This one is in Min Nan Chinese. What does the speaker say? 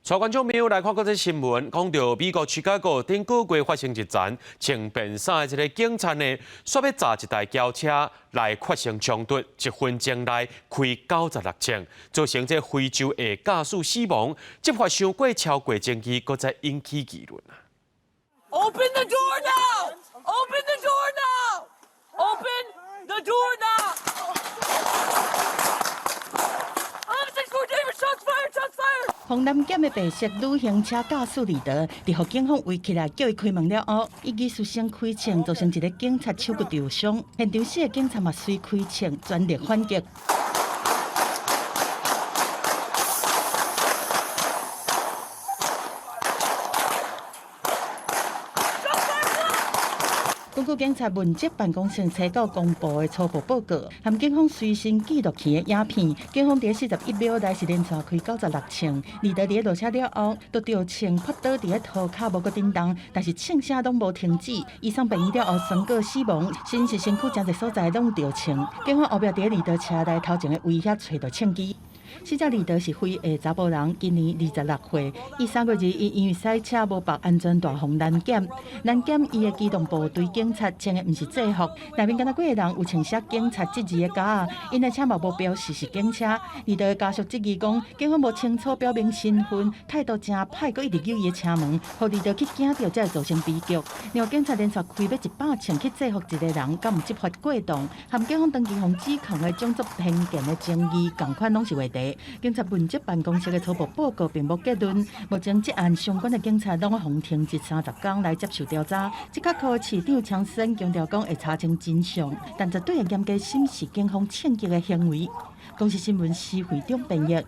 帶觀眾朋友來看國際新聞，講著美國芝加哥頂個月發生一場穿便衫的一个警察呢，煞欲軋一台轎車來發生衝突，一分鐘內開96槍，造成這非洲裔駕駛死亡，執法傷過超過爭議，閣再引起議論啊！ Open the door now! Open the door now! Open the door now! 1164 David, shots fired! Shots fired! 予攔檢的白色旅行車駕駛李德，佇予警方圍起來叫伊開門了後，伊技術性開槍，造成一个警察手骨受傷。現場四个警察嘛隨開槍，全力反擊。根據警察問責辦公室初稿公布的初步報告，含警方隨身記錄器的影片，警方佇41秒內是連續開96槍，李德佇咧落車了後，就著槍撲倒佇咧塗跤無閣振動，但是槍聲攏無停止。醫送病院了後宣告死亡，死因是身軀誠濟所在攏著槍。警方後壁佇咧李德車內頭前的威脅揣著槍支。死者李德是非裔查埔人，今年26歲。伊3月21因為駛車無縛安全帶予攔檢，攔檢伊的機動部隊警察穿的毋是制服，內面敢若幾个人有穿寫警察這字的夾仔，𪜶的車嘛無標示是警車。李德的家屬質疑講，警方無清楚表明身份，態度誠歹，閣一直扭伊的車門，予李德去驚著，才會造成悲劇。另外，警察連續開欲100槍去制服一个人，敢有執法過當，含警方長期予指控的種族偏見的爭議，仝款攏是話題。警察問責辦公室的初步報告並無結論，目前這案相關的警察攏予停職30工來接受調查。芝加哥市長強森強調講會查清真相，但絕對會嚴格審視警方槍擊的行為。公視新聞施惠中編譯。